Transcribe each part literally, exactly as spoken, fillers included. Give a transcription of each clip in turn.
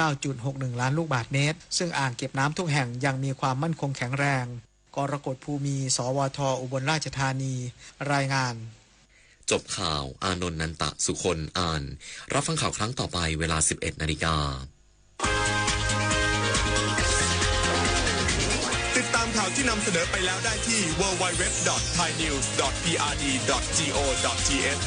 เก้าจุดหกหนึ่งล้านลูกบาศก์เมตร ซึ่งอ่างเก็บน้ำทุกแห่งยังมีความมั่นคงแข็งแรง กรกฎ ภูมี สวท อุบลราชธานี รายงาน จบข่าว อานนท์ นันตะสุคน อ่าน รับฟังข่าวครั้งต่อไปเวลาสิบเอ็ดนาฬิกา ติดตามข่าวที่นำเสนอไปแล้วได้ที่ ดับเบิลยู ดับเบิลยู ดับเบิลยู ดอท ไทยนิวส์ ดอท พีอาร์ดี ดอท จี โอ ดอท ที เอช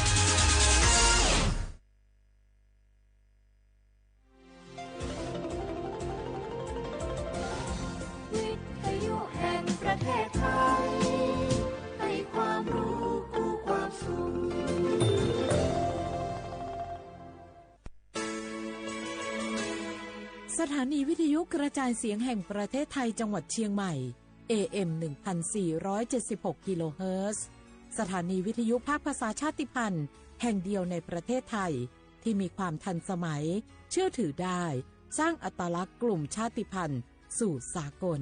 วิทยุแห่งประเทศไทย ให้ความรู้คู่ความสุข สถานีวิทยุกระจายเสียงแห่งประเทศไทยจังหวัดเชียงใหม่ เอเอ็ม หนึ่งพันสี่ร้อยเจ็ดสิบหกกิโลเฮิรตซ์ สถานีวิทยุภาคภาษาชาติพันธุ์แห่งเดียวในประเทศไทย ที่มีความทันสมัย เชื่อถือได้ สร้างอัตลักษณ์กลุ่มชาติพันธุ์สู่สากล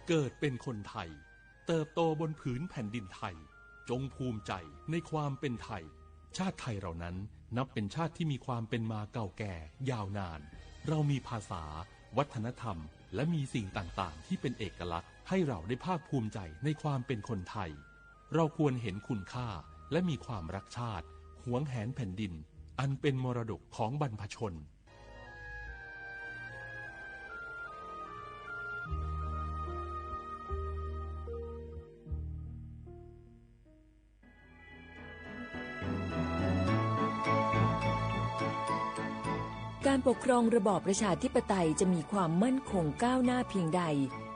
เกิดเป็นคนไทย เติบโตบนผืนแผ่นดินไทย จงภูมิใจในความเป็นไทย ชาติไทยเรานั้นนับเป็นชาติที่มีความเป็นมาเก่าแก่ยาวนาน เรามีภาษา วัฒนธรรม และมีสิ่งต่างๆ ที่เป็นเอกลักษณ์ ให้เราได้ภาคภูมิใจในความเป็นคนไทย เราควรเห็นคุณค่า และมีความรักชาติ หวงแหนแผ่นดิน อันเป็นมรดกของบรรพชน การปกครองระบอบประชาธิปไตยจะมีความมั่นคงก้าวหน้าเพียงใด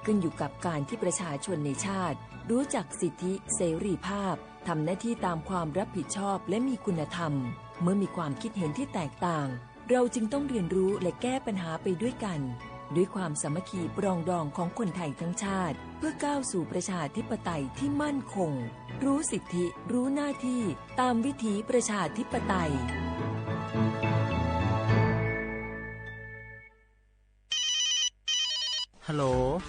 ขึ้นอยู่กับการที่ประชาชนในชาติ รู้จักสิทธิเสรีภาพ ทำหน้าที่ตามความรับผิดชอบ และมีคุณธรรม เมื่อมีความคิดเห็นที่แตกต่าง เราจึงต้องเรียนรู้และแก้ปัญหาไปด้วยกัน ด้วยความสามัคคีปรองดองของคนไทยทั้งชาติ เพื่อก้าวสู่ประชาธิปไตยที่มั่นคง รู้สิทธิ รู้หน้าที่ ตามวิถีประชาธิปไตย ฮัลโหล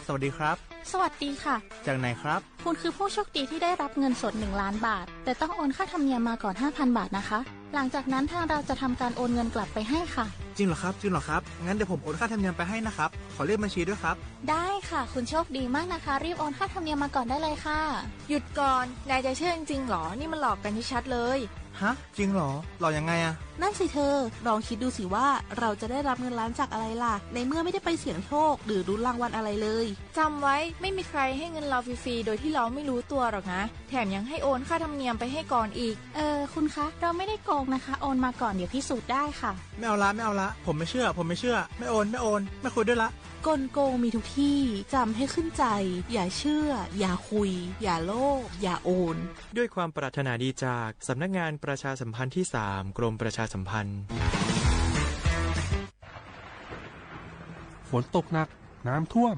สวัสดีครับ สวัสดีค่ะ จากไหนครับ คุณคือผู้โชคดีที่ได้รับเงินสดหนึ่งล้านบาท แต่ต้องโอนค่าธรรมเนียมมาก่อนห้าพันบาทนะคะ หลังจากนั้นทางเราจะทำการโอนเงินกลับไปให้ค่ะ จริงเหรอครับ จริงเหรอครับ งั้นเดี๋ยวผมโอนค่าธรรมเนียมไปให้นะครับ ขอเลขบัญชีด้วยครับ ได้ค่ะ คุณโชคดีมากนะคะ รีบโอนค่าธรรมเนียมมาก่อนได้เลยค่ะ หยุดก่อน นายจะเชื่อจริงๆหรอ นี่มันหลอกกันชัดๆเลย ฮะ จริงเหรอ หลอกยังไงอะ นั่นสิเธอ ลองคิดดูสิว่าเราจะได้รับเงินล้านจากอะไรล่ะ ในเมื่อไม่ได้ไปเสี่ยงโชคหรือลุ้นรางวัลอะไรเลย จำไว้ ไม่มีใครให้เงินเราฟรีๆ โดยที่เราไม่รู้ตัวหรอกนะ แถมยังให้โอนค่าธรรมเนียมไปให้ก่อนอีก เออ คุณคะ เราไม่ได้โกงนะคะ โอนมาก่อน เดี๋ยวพิสูจน์ได้ค่ะ ไม่เอาละ ไม่เอาละ ผมไม่เชื่อ ผมไม่เชื่อ ไม่โอน ไม่โอน ไม่คุยด้วยละ กลโกงมีทุกที่ จำให้ขึ้นใจ อย่าเชื่อ อย่าคุย อย่าโลภ อย่าโอน ด้วยความปรารถนาดีจากสำนักงานประชาสัมพันธ์ที่สาม กรมประชาสัมพันธ์ ฝนตกหนัก น้ำท่วม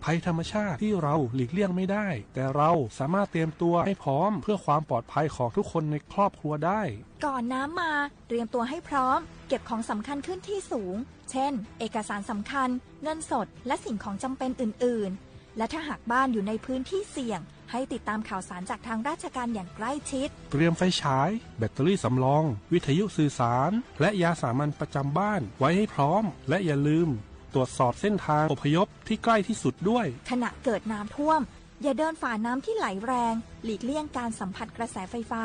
ภัยธรรมชาติที่เราหลีกเลี่ยงไม่ได้ แต่เราสามารถเตรียมตัวให้พร้อมเพื่อความปลอดภัยของทุกคนในครอบครัวได้ ก่อนน้ำมา เตรียมตัวให้พร้อม เก็บของสำคัญขึ้นที่สูง เช่น เอกสารสำคัญ เงินสด และสิ่งของจำเป็นอื่นๆ และถ้าหากบ้านอยู่ในพื้นที่เสี่ยง ให้ติดตามข่าวสารจากทางราชการอย่างใกล้ชิด เตรียมไฟฉาย แบตเตอรี่สำรอง วิทยุสื่อสาร และยาสามัญประจำบ้านไว้ให้พร้อม และอย่าลืมตรวจสอบเส้นทางอพยพที่ใกล้ที่สุดด้วย ขณะเกิดน้ำท่วม อย่าเดินฝ่าน้ำที่ไหลแรง หลีกเลี่ยงการสัมผัสกระแสไฟฟ้า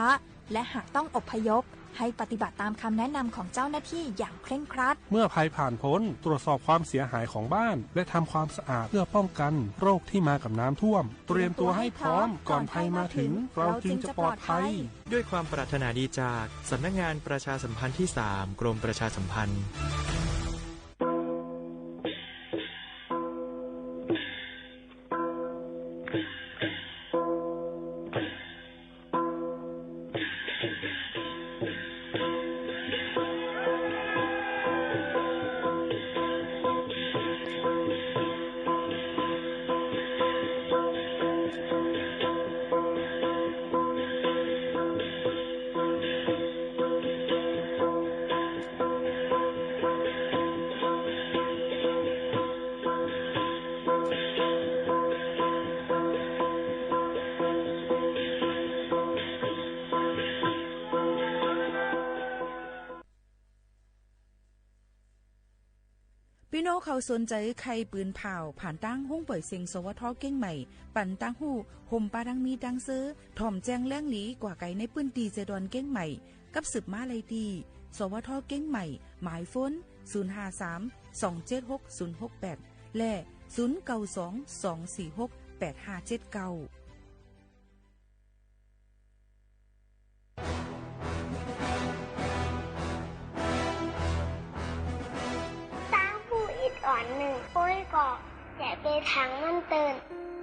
และหากต้องอพยพ ให้ปฏิบัติตามคำแนะนำของเจ้าหน้าที่อย่างเคร่งครัด เมื่อภัยผ่านพ้น ตรวจสอบความเสียหายของบ้าน และทำความสะอาดเพื่อป้องกันโรคที่มากับน้ำท่วม เตรียมตัวให้พร้อม ก่อนภัยมาถึง เราจึงจะปลอดภัย ด้วยความปรารถนาดีจากสำนักงานประชาสัมพันธ์ที่สาม กรมประชาสัมพันธ์ เฮาเขาสนใจ๋ใค่ปืนผ่าว ผ่านตางห้องป่อยเสียง สวท เกียงใหม่ ปันตางฮู้ ห่มปาตังมีตังเซอ ถ่อมแจ้งแหล่งหลีกว่าไก๋ในปื้นตี้เซดอนเกียงใหม่ กับสืบมาได้ตี้ สวท เกียงใหม่ หมายโฟน ศูนย์ห้าสาม สองเจ็ดหก ศูนย์หกแปด และ ศูนย์เก้าสอง สองสี่หก แปดห้าเจ็ดเก้า ตางฮู้อิดอ่อนนึ่ง โอ้ย ก็อย่าไปถางมันเติ่น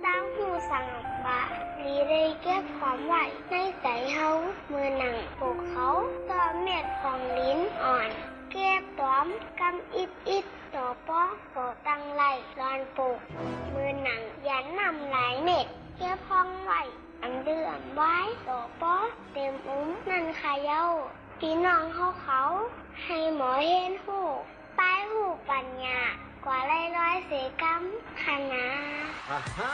ตางฮู้สังว่า หลีได้เก็บหอมไว้ในใจ๋เฮา เมื่อหนังปกเขาก็เม็ดของหลินอ่อน เก็บต๋อมกำอิดอิด ต่อปอก็ตังไล่หลอนปก เมื่อหนังหยันน้ำหลายเม็ด เก็บห้องไว้ อำดื้ออำวาย ต่อปอเต็มอุ้มนั่นค่ะเย้า ปี้น้องเฮาเขา หื้อหมอเฮียนฮู้ ปายฮู้ปัญญา กว่าไล่ร้อยเสียกำค่ะนา อ่าฮ่า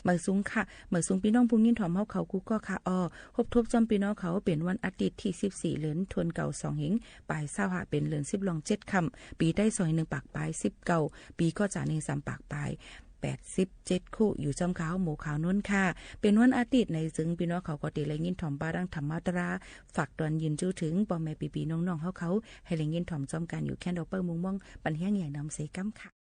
หมายสูงค่ะ หมายสูงปี้น้องผู้ยินถ่อมเฮาเขากู้ก้อค่ะอ้อ ฮบทบจ้อมปี้น้องเขาเป๋นวันอาทิตย์ตี้สิบสี่ เดือนธันวาคม สองเฮงป๋ายซาวห้า เป๋นเดือนสิบรองเจ็ดค่ำ ปี๋ไต้สองเฮงหนึ่งปากป๋ายสิบเก้า ปี๋ข้อจ๋าเฮงสามปากป๋ายแปดสิบเจ็ดคู่ อยู่จ้อมข้าหมูขาวนวลค่ะ เป๋นวันอาทิตย์ในจึงปี้น้องเขาก็เตรียมได้ยินถ่อมป้าดังธรรมาตรา ฝากตอนยินจู้เถิงป้อแม่ปี้ๆ น้องๆ เฮาเขา หื้อได้ยินถ่อมจ้อมกั๋นอยู่แค่นดอกเปิ้ลมุงม่วง ปันเฮี้ยงใหญ่นำเสก๋ำค่ะ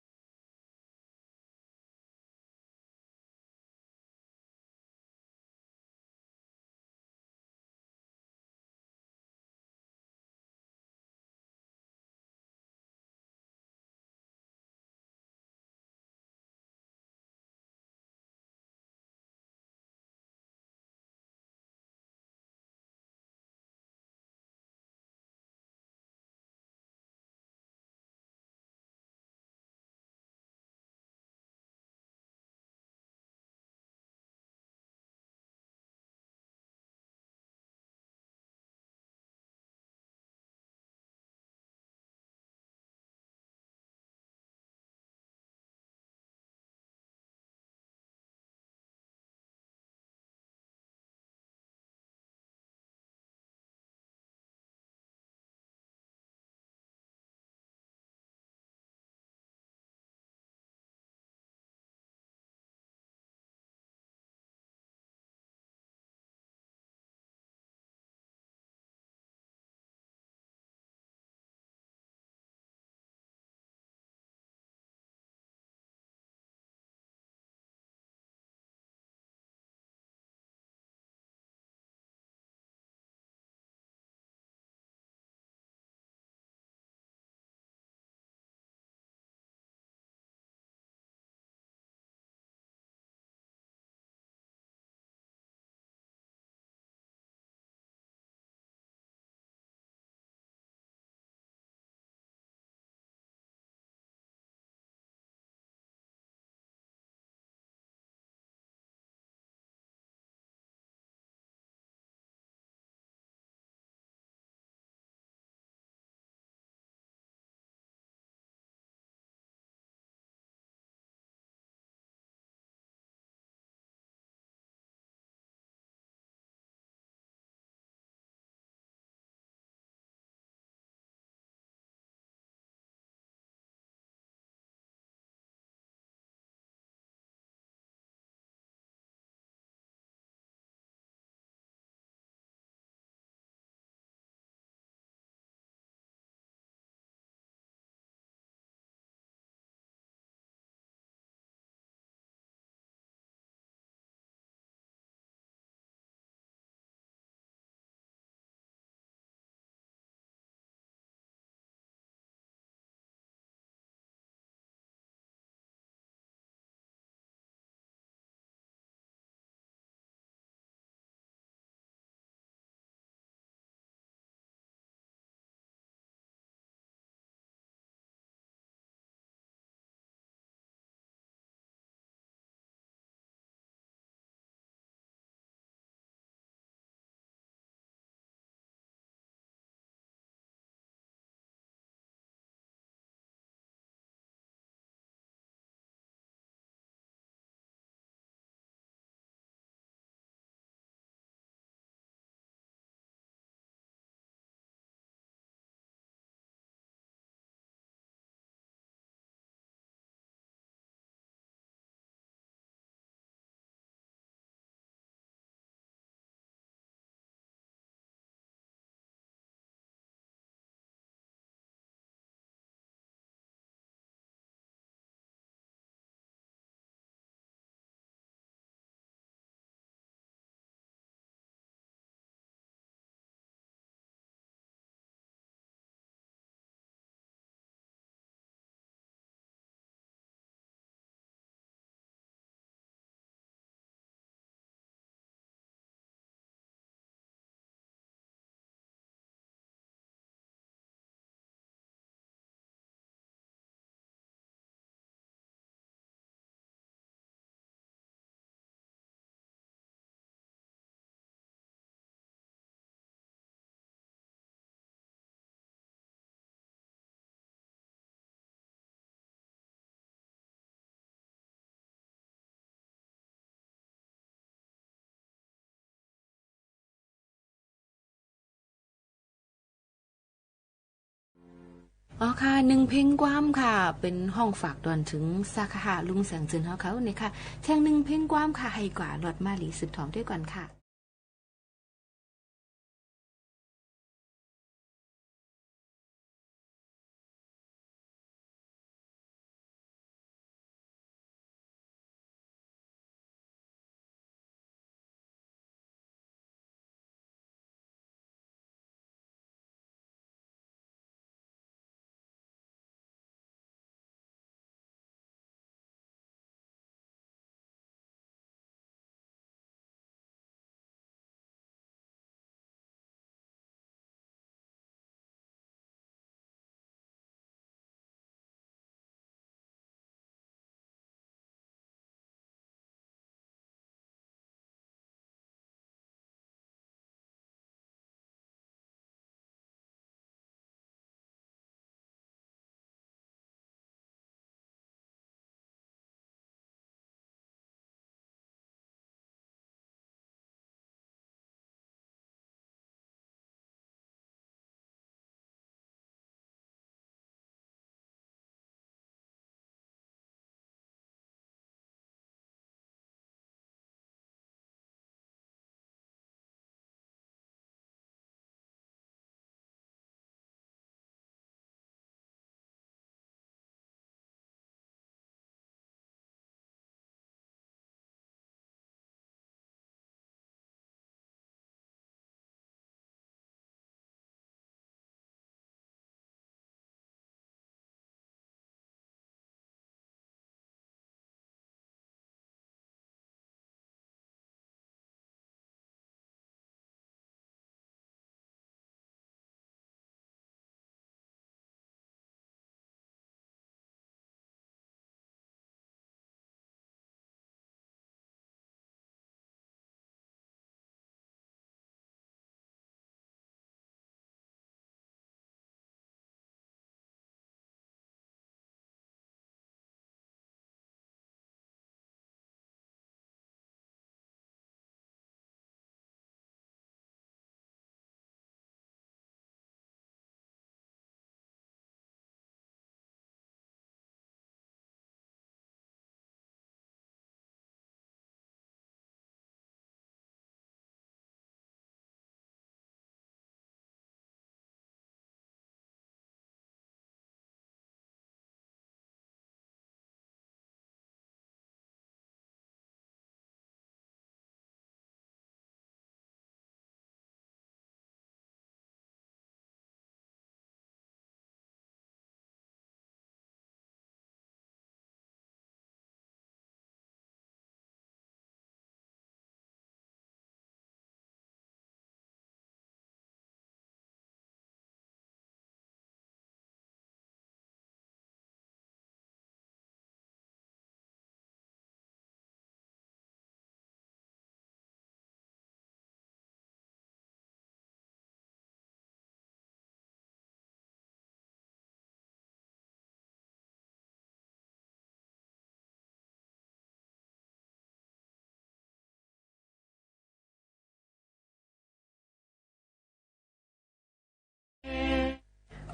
อ๋อค่ะ นึ่งเพลงความค่ะ เป๋นฮ้องฝากตอนเถิงสาขาลุงแสงเจิญเฮาเขาเนี่ยค่ะ แท่งนึ่งเพลงความค่ะ ให้กว่าลอดมาลีสืบถอมตวยก่อนค่ะ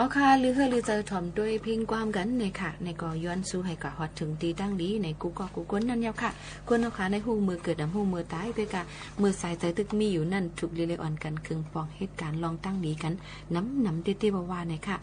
อ๋อค่ะ ลือเฮอลือใจ๋ถ่อมตวยเพลงความกั๋นเน่ยค่ะ เน่ยก็ย้อนสู้หื้อกว่าฮอดเถิงตี้ตั้งดี ในกู้ก๊อกกู้คนนั้นแล้วค่ะ คนเฮาค่ะ ในฮู้เมื่อเกิด นำฮู้เมื่อต๋าย เตื้อกาเมื่อสายใจ๋ตึกมีอยู่นั้น ถูกเลียเล่อ่อนกั๋น เคิงปองเหตุก๋ารณ์ลองตั้งดีกั๋น นำๆ เต๊ๆ ว่าๆ เน่ยค่ะ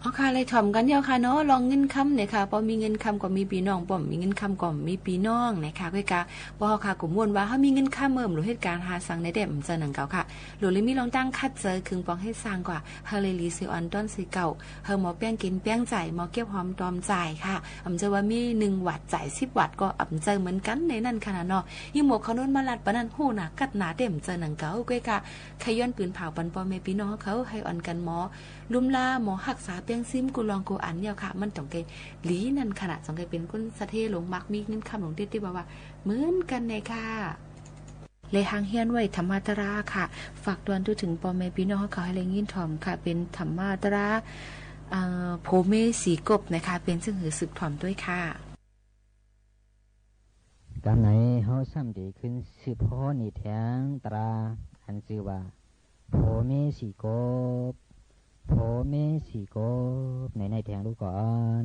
เอาค่ะ เลยถ่อมกั๋นเยียะค่ะเนาะ ลองเงินคำเนี่ยค่ะ ปอมีเงินคำก็มีปี้น้อง ปอบ่มีเงินคำก็บ่มีปี้น้องเนี่ยค่ะ ก้อยกา ปอเฮาค่ะ กุ๋มวนว่าเฮามีเงินคำ เออ บ่ฮู้เฮ็ดก๋านหาสังในแต๊บ่เจิ่งหนังเก่าค่ะ หลูเลยมีลองตั้งขัดเจิง เคิงปองเฮ็ดสังกว่า เฮาเลยหลีเสียอ่อนต้อนเสียเก่า เฮาหมอแป้งกิ๋นแป้งจ่าย หมอเก็บหอมตอมจ่ายค่ะ บ่เจิ่งว่ามีหนึ่งวาทจ่ายสิบวาทก็บ่เจิ่งเหมือนกั๋นในนั้นค่ะเนาะ ยิ่งหมวกเขาโน้นมาลัดปะนั้น ฮู้หนากัดหนาแต๊บ่เจิ่งหนังเก่า ก้อยกา ใค่ย้อนปืนเผาปันปอแม่ปี้น้องเฮา หื้ออ่อนกั๋นหมอ ลุ่มลาหมอฮักษาแป้งซิมกู้ลองกู้อันเยียะค่ะ มันต้องใค่หลีนั้นค่ะนะ ต้องใค่เป๋นคนสะเทหลงมัก มีเงินคำหลงเต๊ะๆ ว่าๆ เหมือนกั๋นแน่ค่ะ เลยหางเฮียนไว้ธรรมะตราค่ะ ฝากตวนทั่วเถิงปอแม่ปี้น้องเฮาหื้อได้ยินถ่อมค่ะ เป๋นธรรมะตรา เอ่อ ผัวเมียสี่ก๊กนะคะ เป๋นเซิ่งหื้อสืบถ่อมตวยค่ะ กำไหนเฮาซ้ำเต๋ขึ้นสืบฮ้อนอีกแต๊งตรา อันจื้อว่า ผัวเมียสี่ก๊ก ผัวเมียสี่ก๊ก ในในแต๊งดูก่อน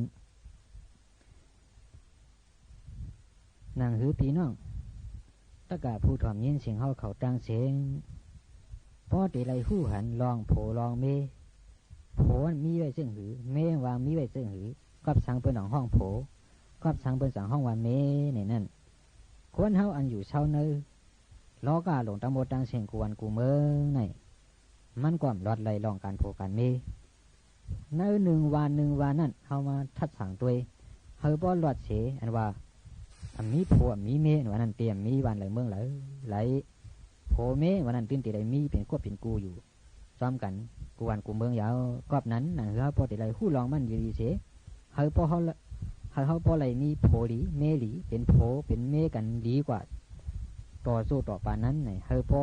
หนังหื้อปี้น้อง ตะกะผู้ถ่อมยินเสียงเฮาเขาตังเสียง ปอเต๋ได้ฮู้หันลองผัวลองเมีย ผัวมีไว้เซิ่งหื้อ เมียว่ามีไว้เซิ่งหื้อ กับสังเปิ้นต้องฮ้องผัว กับสังเปิ้นต้องฮ้องว่าเมียในนั้น คนเฮาอันอยู่เซาใน ลอกาหลงตังหมดตังเสี้ยงกู้วันกู้เมืองใน มันก็บ่รอดไล่ลองก๋านผัวก๋านเมีย ในหนึ่งวันหนึ่งวันนั้น เฮามาทัดสังตวย หื้อบ่รอดเสีย อันว่า บ่มีผัวบ่มีเมีย อันว่านั้น เตียมมีวันไหลเมืองไหล ไหล ผัวเมียวันนั้น ตึงเต๋ได้มีเป๋นก๊อบเป๋นกู้อยู่ ซ้อมกั๋น กู้วันกู้เมืองยาว กอบนั้น หนังหื้อเฮาปอเต๋ได้ฮู้ลองมันดีๆ เสีย หื้อปอเฮา หื้อเฮาปอได้มีผัวหลี เมียหลี เป๋นผัวเป๋นเมียกั๋นดีกว่า ต่อสู้ต่อปานนั้นใน หื้อปอ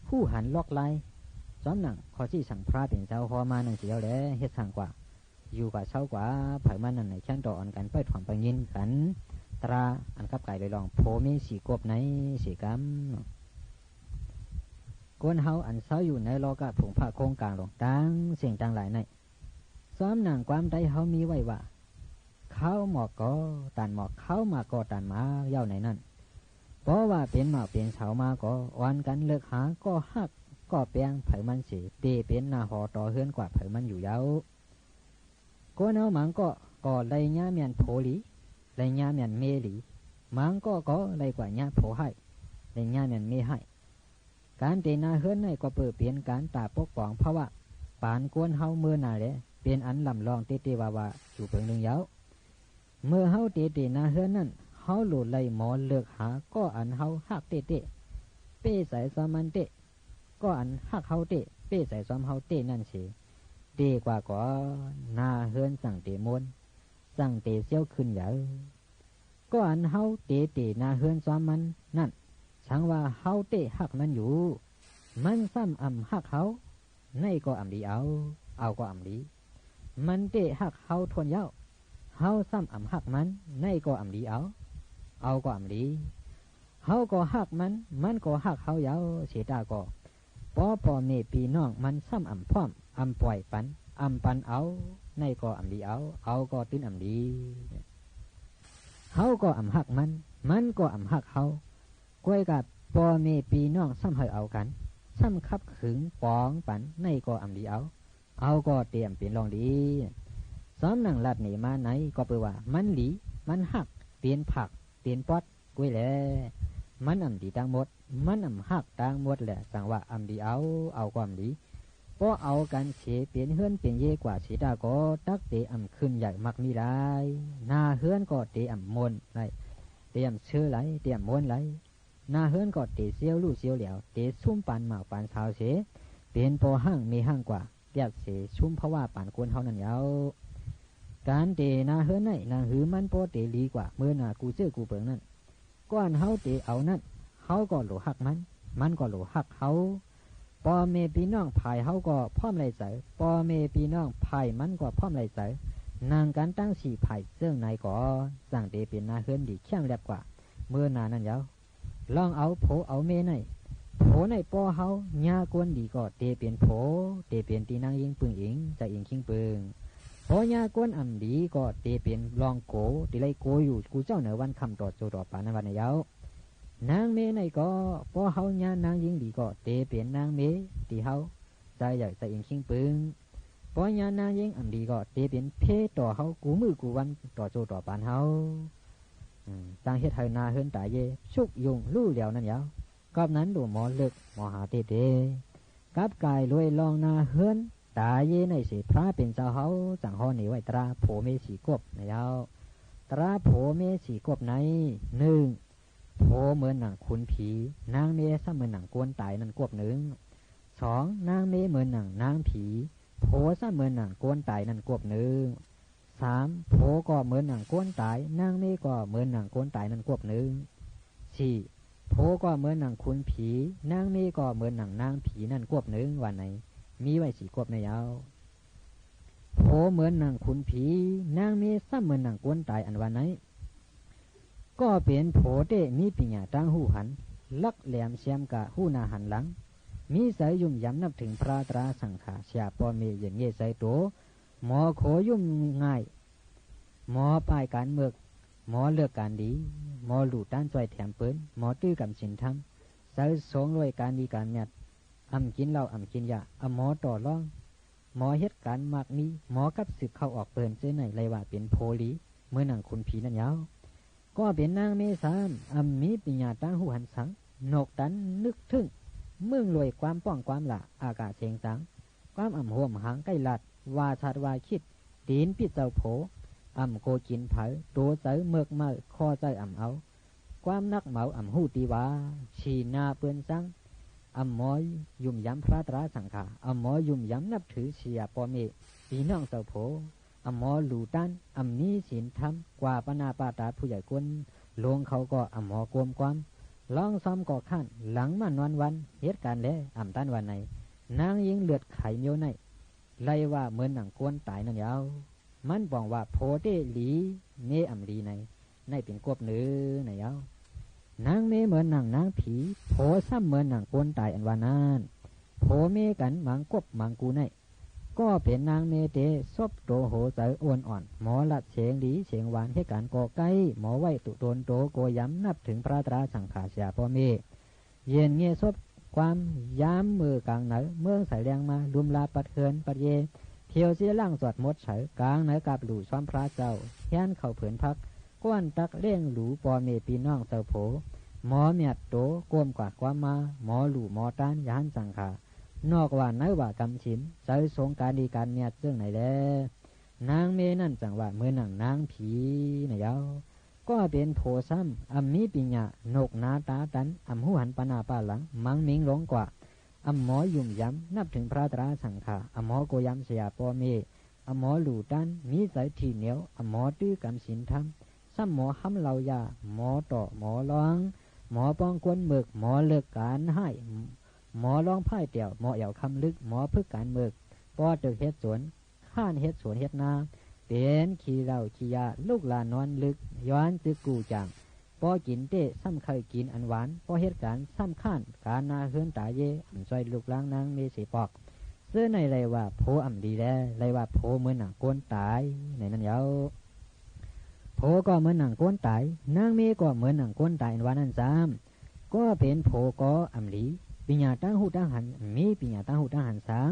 ฮู้หันลอกลาย ซ้อมหนังข้อตี้สังพระเป๋นเจ้าฮ้อมานั้นเสียแล้วแหละ เฮ็ดสังกว่า อยู่กว่าเซากว่า ไผมันนั้นใน แค่นต่ออ่อนกั๋น ไปถ่อมไปยินกั๋น ตราอันกับก๋ายไปลองผัวเมียสี่ก๊กในเสียกำ คนเฮาอันเซาอยู่ในลอกาผุงผ้าโคงก๋างหลวงตังเสี้ยงตังหลายใน ซ้อมหนังความใต้เฮามีไว้ว่า ข้าวหมากก็ตานหมาก ข้าวหมากก็ตานหมาก เย้าในนั้น เพราะว่าเป๋นหมากเป๋นเสามาก็ อ่อนกั๋นเลือกหา ก็ฮัก ก็แปง ไผมันเสีย เต๋เป๋นหน้าหอต่อเฮือนกว่าไผมันอยู่เย้า คนเฮาหมางก็ ก็ได้เยียะแม่นผัวหลี ได้เยียะแม่นเมียหลี หมางก็ ก็ได้กว่าเยียะผัวฮ้าย ได้เยียะแม่นเมียฮ้าย ก๋านเต๋หน้าเฮือนในก็เปื้อเป๋นก๋านต๋าปกป้องภาวะ ปานคนเฮาเมื่อหน้าแล เป๋นอันล่ำลองเต๊ะๆ ว่าๆ อยู่เปิงนึ่งเย้า เมื่อเฮาเต๋เต๋หน้าเฮือนนั้น เฮาหลู่ไล่หมอเลือกหา ก็อันเฮาฮักเต๊ะๆ เป้ใจ๋ซ้อมมันเต๊ะ ก็อันฮักเฮาเต๊ะ เป้ใจ๋ซ้อมเฮาเต๊ะนั้นเสีย เต๋กว่าก่อน หน้าเฮือนจั่งเต๋ม่วน จั่งเต๋เซี้ยวขึ้นใหญ่ ก็อันเฮาเต๋เต๋หน้าเฮือนซ้อมมันนั้น สังว่าเฮาเต๊ะฮักมันอยู่ มันซ้ำอ่ำฮักเฮา ในก็อ่ำดีเอา เอาก็อ่ำดี มันเต๊ะฮักเฮาถ้วนเย้า เฮาซ้ำอ่ำฮักมัน ในก็อ่ำดีเอา เอาก็อ่ำดี เฮาก็ฮักมัน มันก็ฮักเฮาเย้า เสียตาก็ ปอป้อแม่ปี้น้องมันซ้ำอ่ำพร้อม อ่ำป่อยปัน อ่ำปันเอา ในก็อ่ำดีเอา เอาก็ตึงอ่ำดี เฮาก็อ่ำฮักมัน มันก็อ่ำฮักเฮา ก้อยกาป้อแม่ปี้น้องซ้ำหื้อเอากั๋น ซ้ำขับขึงป๋องปัน ในก็อ่ำดีเอา เอาก็เต๋อ่ำเป๋นลองดี ซ้อมหนังลัดเหน่มาใน ก็เปื้อว่า มันหลี มันฮัก เป๋นผัก เป๋นป๊อด ก้วยแล มันอ่ำดีตังหมด มันอ่ำฮักตังหมดแหละ สังว่าอ่ำดีเอา เอาก็อ่ำดี ปอเอากั๋นเสียเป๋นเฮือนเป๋นเย้กว่าเสียตาก็ ตั๊กเต๋อ่ำขึ้นใหญ่มักมีหลาย หน้าเฮือนก็เต๋อ่ำม่วนหลาย เต๋อ่ำเซอหลาย เต๋อ่ำม่วนหลาย หน้าเฮือนก็เต๋เซี้ยวลู่เซี้ยวแหลว เต๋ซุ่มปานหม่าวปานสาวเสีย เป๋นปอฮ้างเมย์ฮ้างกว่า เปียกเสซุ่มภาวะปานคนเฮานั้นเย้า ก๋านเต๋หน้าเฮือนใน หนังหื้อมันปอเต๋หลีกว่าเมื่อหน้ากู้เจื้อกู้เปิงนั้น ก้อนเฮาเต๋เอานั้น เฮาก็หลู่ฮักมัน มันก็หลู่ฮักเฮา ป้อแม่ปี้น้องฝ่ายเฮาก็พร้อมไล่ใจ๋ ป้อแม่ปี้น้องฝ่ายมันก็พร้อมไล่ใจ๋ หนังกั๋นตังสี่ฝ่ายเซิ่งในก็ จั่งเต๋เป๋นหน้าเฮือนดีเข้มแล็บกว่าเมื่อหน้านั้นเย้า ลองเอาผัวเอาเมียใน ผัวในป้อเฮาเยียะคนดีก็เต๋เป๋นผัว เต๋เป๋นตี้นางยิงปึ้งอิง ใจ๋อิงคิงปึ้ง ผัวเยียะคนอ่ำดีก็เต๋เป๋นรองโก๋ ตี้ไล่โก๋อยู่กู้เจ้าเหนือวันค่ำต่อโจต่อป๋านั้นวันในเย้า นางเมียในก็ ป้อเฮาเยียะนางยิงดีก็เต๋เป๋นนางเมียตี้เฮาใจ๋ใหญ่ใจ๋อิงคิงปึ้ง เพราะยามนางเย้งอ่ำดีก็เตเป๋นเภต่อเฮากู้มื้อกู้วันต่อโจต่อป๋านเฮา อืม จั่งเฮ็ดหื้อนาเฮือนต๋าเย้ชุกยุ่งลู่เหลียวนั้นแหยว กอบนั้นหลู่หมอเลิกหมอหาเต๊ๆ กับก๋ายลวยลองนาเฮือนต๋าเย้ในเส พระเป๋นเจ้าเฮาจั่งฮ้องเหน่ไว้ตราผัวเมียสี่กบนะเย้า ตราผัวเมียสี่กบใน นึ่ง ผัวเหมือนหนังขุนผี นางเมียซ้ำเหมือนหนังคนต๋ายนั้นกบนึ่ง สอง นางเมียเหมือนหนังนางผี ผัวซ้ำเหมือนหนังคนต๋ายนั้นกบนึ่ง สาม ผัวก็เหมือนหนังคนต๋าย นางเมียก็เหมือนหนังคนต๋ายนั้นกบนึ่ง สี่ ผัวก็เหมือนหนังขุนผี นางเมียก็เหมือนหนังนางผีนั้นกบนึ่ง ว่าไหน มีไว้สี่กบนะเย้า ผัวเหมือนหนังขุนผี นางเมียซ้ำเหมือนหนังคนต๋ายอันว่าไหน ก็เป๋นผัวเต๊มีปัญญาตางฮู้หัน ลักแหลมแซมก๋าฮู้หน้าหันหลัง มีใจ๋ยุ่มยำนับเถิงพระตราสังฆาเสียป้อเมย์ เย็นเย้ใจ๋โต หมอโขยุ่มง่าย หมอป้ายก๋านเมิก หมอเลือกก๋านดี หมอหลู่ต้านจ้อยแถมเปิ้น หมอตื้อก๋ำศีลธรรม ใจ๋สงลวยก๋านดีก๋านเมียด อ่ำกิ๋นเหล้าอ่ำกิ๋นยา อ่ำหมอต่อรอง หมอเฮ็ดก๋านมากมี หมอกับสืบเข้าออกเปิ้น เจ้าไหนไล่ว่าเป๋นผัวหลี เหมือนหนังขุนผีนั้นเย้า ก็เป๋นนางเมียซ้ำ อ่ำมีปัญญาตางฮู้หันสัง หนวกตันนึกถึง มึ่งลวยความป้องความหล้า อากาศเสียงสัง ความอ่ำโฮมหางใก้ลัด ว่าสัตว์ว่าคิด ตี๋นปิดเจ้าผัว อ่ำโกกิ๋นใผ โตใจ๋เมิกเมา ข้อใจ๋อ่ำเอา ความนักเหมาอ่ำฮู้ตี้ว่า ฉี่หน้าเปิ้นซัง อ่ำหมอยุ่มยำพระตราสังฆา อ่ำหมอยุ่มยำนับถือเสียป้อเมย์ ปี้น้องเจ้าผัว อ่ำหมอหลู่ต้าน อ่ำมีศีลธรรม กว่าปะหน้าปะต๋าผู้ใหญ่คนหลวงเขาก็อ่ำหมอกวมความ ลองซ้อมก็ค้าน หลังมานอนวัน เหตุก๋ารณ์แล อ่ำต้านว่าไหน นางญิงเลือดไขเมียวใน ไล่ว่าเหมือนหนังคนต๋ายนั้นเย้า มันบ่งว่าผัวเต๊หลี เมียอ่ำหลีใน ในเป๋นกบนึ่งนะเย้า นางเมียเหมือนหนังนางผี ผัวซ้ำเหมือนหนังคนต๋ายอันว่านั้น ผัวเมียกั๋นหมางกบหมางกูใน ก็เป๋นนางเมียเต๊ซบโตโหใจ๋อ่อนอ่อน หมอลัดเสียงดีเสียงหวาน เหตุก๋ารณ์ก็ใก้ หมอไหว้ตุตนโตโกยำนับเถิงพระตราสังฆาเสียป้อเมย์ เย็นเย้ซบความ ยามมื้อกลางเหนือ เมืองใสแลงมา ลุมลาปัดเฮือนปัดเย เตียวเสียล่างสวดมนต์ใส กลางเหนือกับหลู่ซ้อมพระเจ้า เฮียนเข้าเผินพัก ก้วนตักเลี้ยงหลู่ป้อเมย์ปี้น้องเจ้าผัว หมอเมียดโตก้มกวาดความมา หมอหลู่หมอต้าน ยานสังฆา นอกว่าในว่ากำศีล ใจ๋สงก๋านดีก๋านเมียดเจิ่งไหนแล นางเมียนั้นจั่งว่าเหมือนหนังนางผีนะเย้า ก็เป๋นผัวซ้ำ อ่ำมีปัญญา หนวกหนาต๋าตัน อ่ำฮู้หันปะหน้าปะหลัง หมางเหม็งหลงกว่า อ่ำหมอยุ่มยำ นับเถิงพระตราสังฆา อ่ำหมอโกยำเสียป้อเมย์ อ่ำหมอหลู่ต้าน มีใจ๋ถี่เหนียว อ่ำหมอตื้อก๋ำศีลธรรม ซ้ำหมอห้ำเหล้ายา หมอต่อหมอรอง หมอป้องคนเมิก หมอเลือกก๋านฮ้าย หมอรองพ่ายแต้ว หมอแอ่วคำลึก หมอฝึกก๋านเมิก ปอเติกเฮ็ดสวน ค้านเฮ็ดสวนเฮ็ดนา เป๋นขี้เหล้าขี้ยา ลุกลานนอนลึก ย้อนจึกกู้จ๋าง ปอกิ๋นเต๊ซ้ำใค่กิ๋นอันหวาน ปอเฮ็ดก๋านซ้ำค้าน ก๋านนาเฮือนต๋าเย้ อ่ำจ้อยลูกหลานนางเมียเสียปอก เสื้อในไล่ว่าผัวอ่ำหลีแล ไล่ว่าผัวเหมือนหนังคนต๋ายในนั้นเย้า ผัวก็เหมือนหนังคนต๋าย นางเมียก็เหมือนหนังคนต๋ายอันว่านั้นซ้ำ ก็เป๋นผัวก็อ่ำหลี ปัญญาตางฮู้ตางหัน มีปัญญาตางฮู้ตางหันสัง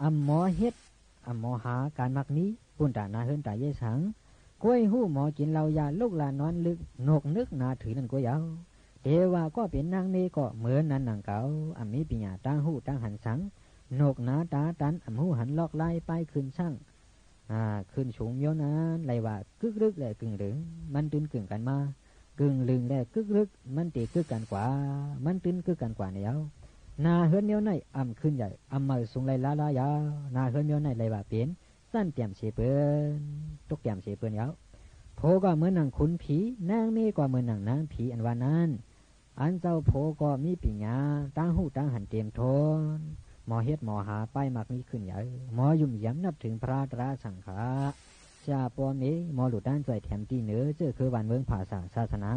อ่ำหมอเฮ็ด อ่ำหมอหาก๋านมากมี ปูนต๋านาเฮือนต๋าเย้สัง ก้วยฮู้หมอกิ๋นเหล้ายา ลุกลานนอนลึก หนวกนึกหนาถือนั้นก้วยเย้า แต่ว่าก็เป๋นนางเมียก็เหมือนนั้นหนังเก่า อ่ำมีปัญญาตางฮู้ตางหันสัง หนวกหนาต๋าตัน อ่ำฮู้หันลอกลายป้ายขึ้นซัง อ่า ขึ้นสูงเมียวนั้น ไล่ว่ากึกลึกและกึ่งลึง มันตึงกึ่งกั๋นมา กึ่งลึงและกึกลึก มันเต๋กึกกั๋นกว่า มันตึงกึกกั๋นกว่าแนว นาเฮือนเมียวในอ่ำขึ้นใหญ่ อ่ำเมิดสูงไล่ล้าๆ เย้า นาเฮือนเมียวในไล่ว่าเป๋น สั้นเตี้ยมเสียเปิ้น ตกเตี้ยมเสียเปิ้นเย้า ผัวก็เหมือนหนังขุนผี นางเมียก็เหมือนหนังนางผีอันว่านั้น อันเจ้าผัวก็มีปัญญา ตางฮู้ตางหันเตรียมทน หมอเฮ็ดหมอหาป้ายมากมีขึ้นใหญ่ หมอยุ่มยำนับเถิงพระตราสังฆา เสียป้อเมย์ หมอหลู่ต้านจ้อยแถมตี้เหนือ เจ้อคือบ้านเมืองผาษาศาสนา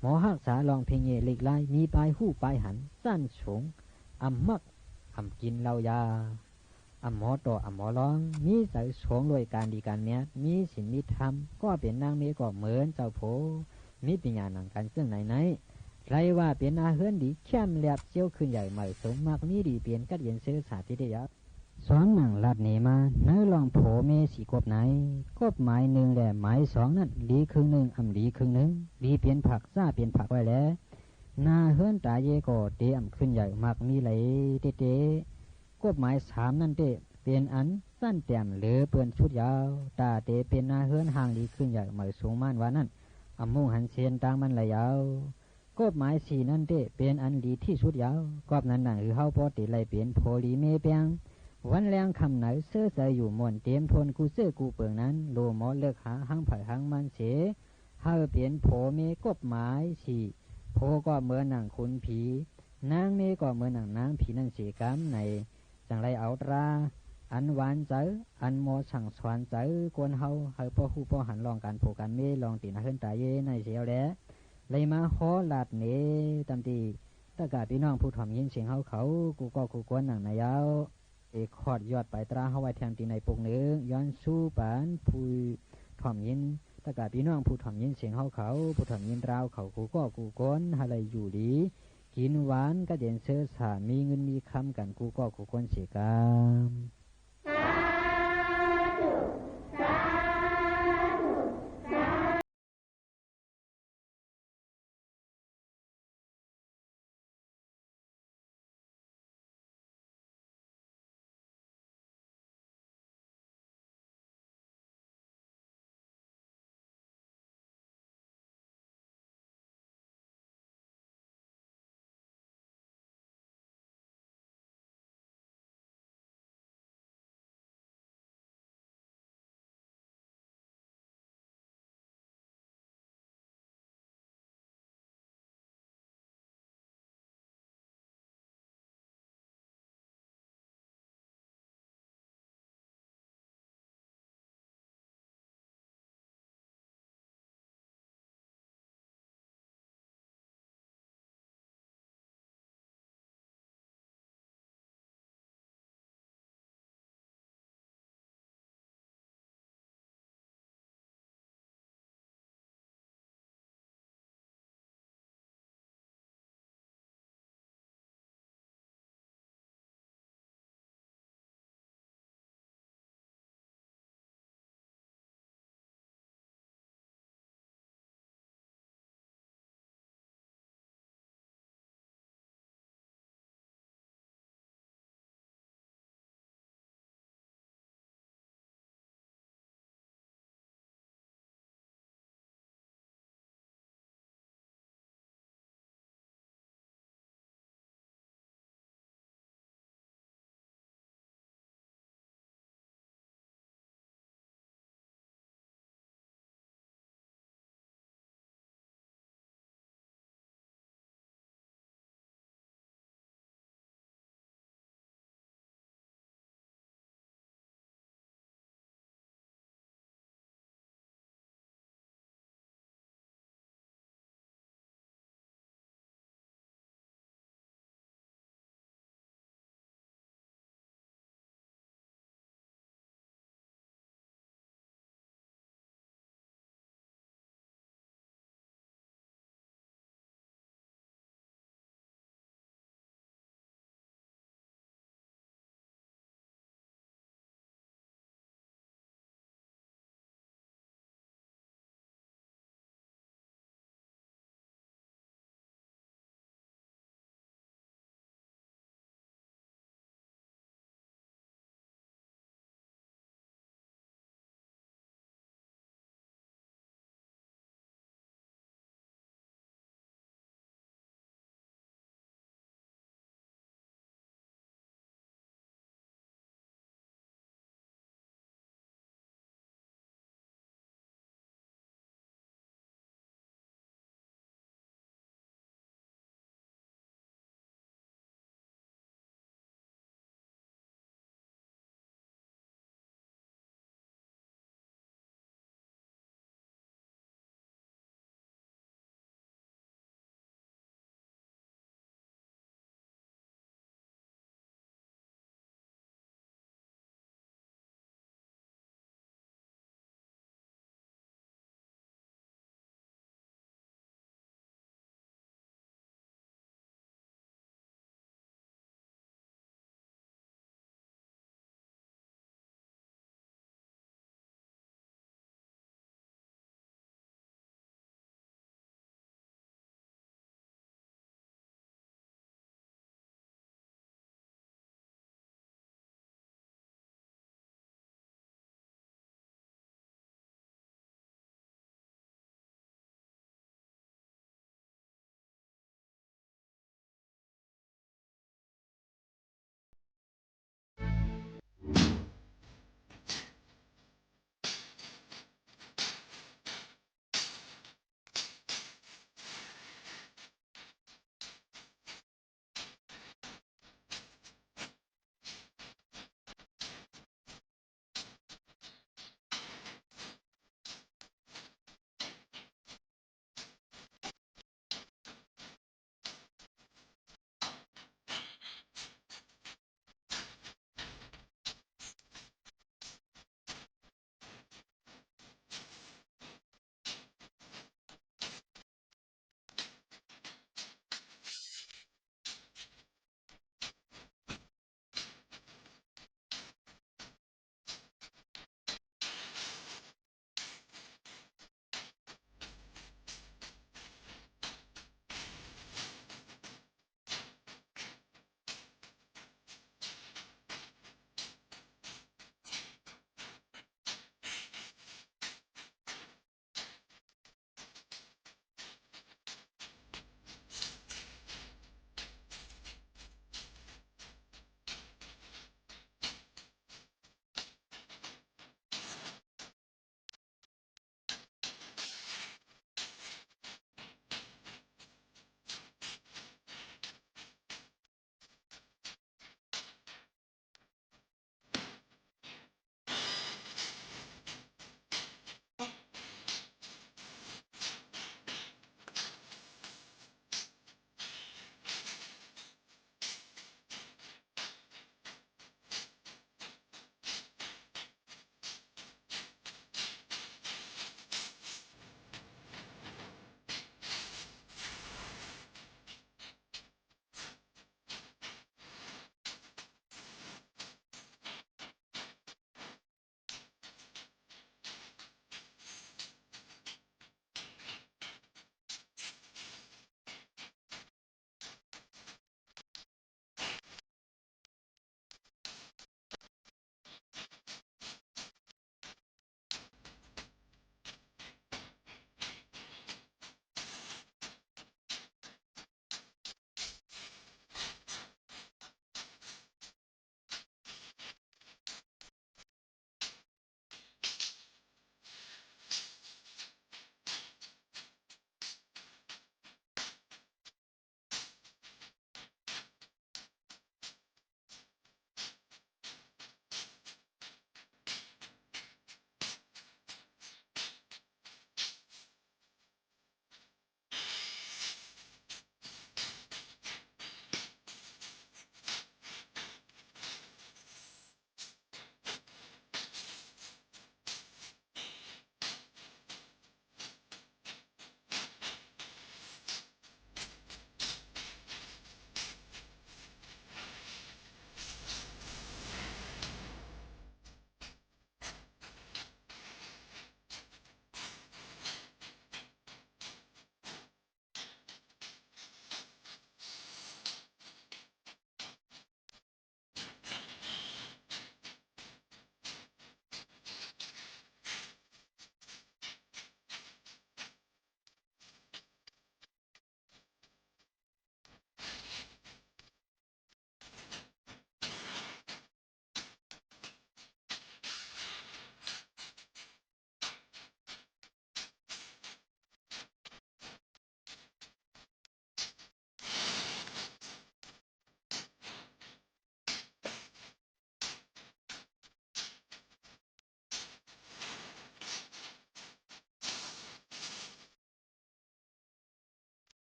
หมอฮักษาลองเพ่งเย่หลีกไล่ มีป้ายฮู้ป้ายหัน สั้นสูง อ่ำมัก อ่ำกิ๋นเหล้ายา อ่ำหมอต่ออ่ำหมอรอง มีใจ๋สงลวยก๋านดีก๋านเมียด มีศีลมีธรรม ก็เป๋นนางเมียก็เหมือนเจ้าผัว มีปัญญาหนังกั๋นเซิ่งไหนไหน ไล่ว่าเป๋นนาเฮือนดี เข้มแลบเซี้ยวขึ้นใหญ่ เมิดสูงมากมีดีเป๋น กั๊ดเย็นเซอสาตี้เต๊เย้า สอนหนังลัดเหนมา ในล่องผัวเมียสี่กบไหน กบหมายนึ่งและหมายสองนั้น หลีครึ่งนึ่ง อ่ำหลีครึ่งนึ่ง หลีเป๋นผัก ซ้าเป๋นผักไว้แล นาเฮือนต๋าเย้ก็เต๋อ่ำขึ้นใหญ่ มักมีไหลเต๊ๆ กบหมายสามนั้นเต๊ เป๋นอันสั้นแต้มเหลือเปิ้นสุดยาว ต๋าเต๋เป๋นนาเฮือนห่างหลีขึ้นใหญ่ เหมยสูงม่านวานั้น อ่ำมุ่งหันเส้นตางมันไหลยาว กบหมายสี่นั้นเต๊ เป๋นอันหลีตี้สุดยาว กอบนั้นหนังหื้อเฮาปอเต๋ไล่เป๋นผัวหลีเมียแปง วันแลงค่ำไหนเซอใสอยู่ม่วนเต๋มทนกู้เซอกู้เปิงนั้น โลหมอเลือกหาหังใผหังมันเส หื้อเป๋นผัวเมียกบหมายสี่ ผัวก็เหมือนหนังขุนผี นางเมียก็เหมือนหนังนางผีนั้นเสียกำใน จั่งได้เอาตราอันหวานใจ๋ อันหมอสั่งสอนใจ๋คนเฮา หื้อปอฮู้ปอหันล่องก๋านผัวก๋านเมีย ล่องตี๋นาเฮือนต๋าเย้นั้นเสียแล เลยมาฮอดลัดเหน ต๋ามตี้ ตะกะปี้น้องผู้ถ่อมยินเสียงเฮาเขา กู้ก้อกู้คนหนังในเย้า เอ ขอดยอดป๋ายตราเฮาไว้แท่งตี้ในปุกนึ่ง ย้อนสู้ปันผู้ถ่อมยิน ตะกะปี้น้องผู้ถ่อมยินเสียงเฮาเขา ผู้ถ่อมยินตราเฮาเขา กู้ก้อกู้คน หื้อได้อยู่ดี กิ๋นหวาน กระเด็นเซอสา มีเงินมีคำกั๋นกู้ก้อกู้คนเสียกำ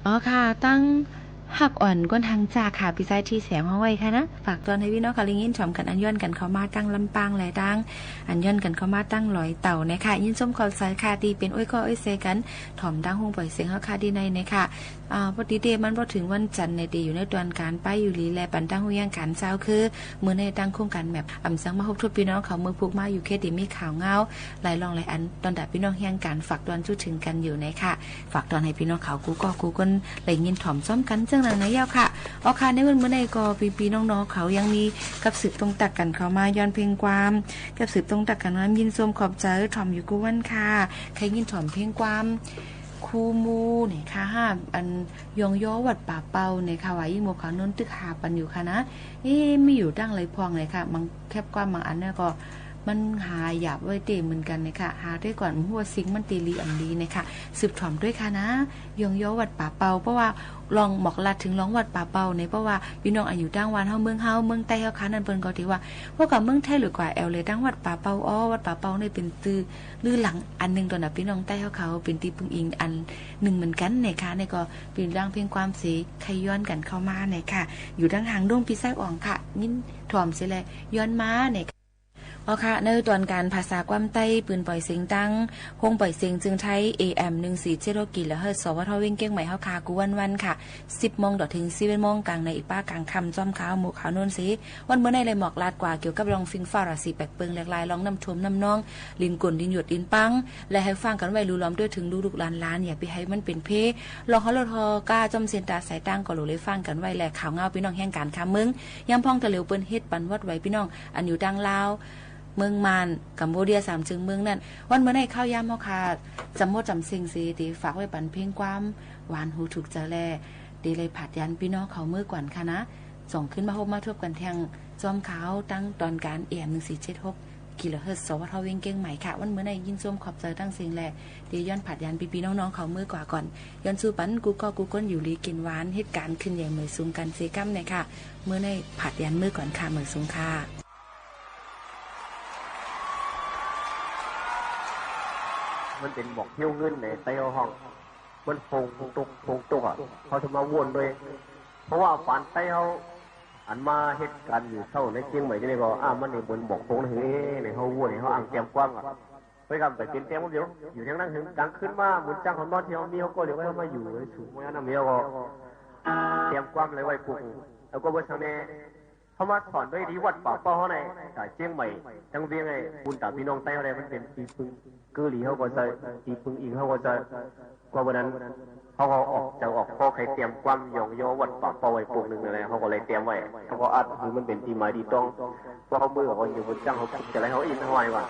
อ๋อค่ะ ตังฮักอ่อนก้นฮังจ้าค่ะ ปี้ชายตี้แสงฮ้องไว้ค่ะนะ ฝากตอนหื้อปี้น้องเขาได้ยินถ่อมกั๋น อันย้อนกั๋นเข้ามาตังลำปางและตัง อันย้อนกั๋นเข้ามาตังดอยเต่าเนี่ยค่ะ ยินชมขอบใจ๋ค่ะ ตี้เป๋นอ้วยก้ออ้วยเซกั๋น ถ่อมตังห้องป่อยเสียงเฮาค่ะ ตี้ในเนี่ยค่ะ อ่า ปกติเต๋มันบ่เถิงวันจันทร์เนี่ย เต๋อยู่ในตอนก๋านไปอยู่หลีแล ปันตังฮู้แฮงก๋านเจ๊าคือ มื้อนี้ตังโครงก๋านแมป อ่ำสังมาพบทบปี้น้องเขา เมื่อพูกมาอยู่เขตตี้มีข่าวเงา หลายรองหลายอัน ตอนตัดปี้น้องแฮงก๋าน ฝากตอนจู้เถิงกั๋นอยู่เนี่ยค่ะ ฝากตอนหื้อปี้น้องเขากู้ก้อกู้ก้นได้ยินถ่อมจ้อมกั๋นเจิ่งนั้นนะเย้าค่ะ อ๋อค่ะ ในวันมื้อนี้ก็ปี้ๆน้องๆเขายังมีกับสืบตรงตักกั๋นเข้ามาย้อนเพลงความ กับสืบตรงตักกั๋นมา ยินชมขอบใจ๋ถ่อมอยู่กู้วันค่ะ ใค่ยินถ่อมเพลงความ คู่หมู่เนี่ยค่ะ ห้าอันยองยอวัดป่าเป่าเนี่ยค่ะ ว่ายิ่งหมวกขาวนวลตึกหาปันอยู่ค่ะนะ เอ๊ะ มีอยู่ตังหลายพ่องเลยค่ะ บางแคปความบางอันเนี่ยก็ มันหาหยาบไว้เต๋เหมือนกั๋นเนี่ยค่ะ หาได้ก่อน หัวซิงมันเต๋ลีอ่ำลีเนี่ยค่ะ สืบถ่อมด้วยค่ะนะ ยองยอวัดป่าเป่า เพราะว่าลองหมอกลัดเถิงลองวัดป่าเป่าเนี่ย เพราะว่าปี้น้องอันอยู่ตังบ้านเฮาเมืองเฮาเมืองใต้เฮาค่ะ นั้นเปิ้นก็เต๋ว่า พวกกับเมืองไทยหรือก๋ว่าแอ่วเลยตังวัดป่าเป่า อ๋อ วัดป่าเป่าเนี่ยเป๋นจื้อ ลือหลังอันนึ่งต่อหน้าปี้น้องใต้เฮาเขา เป๋นตี้ปึงอิงอันนึ่งเหมือนกั๋นเนี่ยค่ะ เนี่ยก็เป๋นเรื่องเพลงความเส ใค่ย้อนกั๋นเข้ามาเนี่ยค่ะ อยู่ตังหางดงปี้ชายอ่องค่ะ ยินถ่อมเสียแล ย้อนมาเนี่ยค่ะ อ๋อค่ะ ในตอนก๋านภาษาความใต้ ปืนป่อยเสียงตังห้องป่อยเสียงเจิงไทย เอเอ็ม หนึ่งสี่เจ็ดหก กิโลเฮิรตซ์ สวท เวียงเกียงใหม่เฮาค่ะ กู้วันๆค่ะ สิบโมงต่อเถิงสิบเอ็ดโมง ก๋างในอีกป้าก๋างค่ำ จ้อมข่าวหมู่ข่าวโน้นเส วันมื้อนี้เลยหมอกลัดกว่าเกี่ยวกับรองฟิงฟ้าราศีแปลกเปิง แหลกลายรองน้ำท่วมน้ำนอง ลินก๋นลินหยดลินปัง และหื้อฟังกั๋นไว้ลู่ล้อมตวยเถิงลูกๆหลานๆ อย่าไปหื้อมันเป๋นเพ รองเฮารถฮอก้าจ้อมเส้นตาสายตางก็หลู่เลยฟังกั๋นไว้ และข่าวเงาปี้น้องแฮงก๋านข้ามเมือง ยามพ่องตะเหลียวเปิ้นเฮ็ดปันวัดไหวปี้น้อง อันอยู่ตังลาว เมืองม่าน กัมพูเดีย สามเจิงเมืองนั้น วันมื้อนี้ข้าวยามเฮาค่ะ จ๋ำหมดจ๋ำเซ็งเส เต๋ฝากไว้ปันเพลงความหวานหูถูกใจ๋แล เต๋เลยผาดยานปี้น้องเขาเมื่อก่อนค่ะนะ ส่งขึ้นมาพบมาทบกั๋นแทง จ้อมข่าวตังตอนก๋าน เอเอ็ม หนึ่งสี่เจ็ดหก กิโลเฮิรตซ์ สวท เวียงเกียงใหม่ค่ะ วันมื้อนี้ยินชมขอบใจ๋ตังเสียงแล เต๋ย้อนผาดยานปี้ๆน้องๆเขาเมื่อกว่าก่อน ย้อนสู้ปันกู้ก้อกู้ก้นอยู่หลีกิ๋นหวาน เฮ็ดก๋านขึ้นใหญ่เหมยสูงกั๋นเสก้ำเนี่ยค่ะ มื้อนี้ผาดยานเมื่อก่อนค่ะ เหมยสูงค่ะ มันเป๋นหมอกเหี่ยวเงินในใต้ห้อง มันโป่งตก โป่งตกอะ เขาจะมาวนด้วย เพราะว่าฝานใต้เฮา อันมาเฮ็ดก๋านอยู่เช่าในเจียงใหม่นี่ก็ อ้า มันเนี่ยเหมือนหมอกโป่งนะ เฮ้ย ในเฮาวน ในเฮาอ่างเตรียมความอะ ไปกำไปเปลี่ยนแปลงมันเดี๋ยว อยู่แถวนั้นถึงกลางคืนมา บุญจ้างคนนอนที่เฮามีเฮาก็เดี๋ยวไว้เฮามาอยู่ไว้สูงไว้นั่นเดียวก็ เตรียมความอะไรไว้ปลูก แล้วก็เบิดทางแน่ เขามาสอนด้วยที่วัดป่าเป้าเฮาใน สายเจียงใหม่ ทั้งเวียงไอ้บุญตาพี่น้องใต้เฮาใน มันเป๋นตี้ปึง กือหลีเฮาก็ใจ้ ตี้ปึงอิงเฮาก็ใจ้ กว่าวันนั้น เฮาก็ออกใจ๋ออกคอใค่เตรียมความยองยอวัดป่าเป้าไว้ปลูกหนึ่งนั่นแหละ เฮาก็เลยเตรียมไว้ เฮาก็อัดหื้อมันเป๋นตี้หมายตี้ต้อง ว่าเฮาเมื่อก่อนอยู่บนจ้างเฮาคิดจะอะไรเฮาอินเฮาไว้ว่า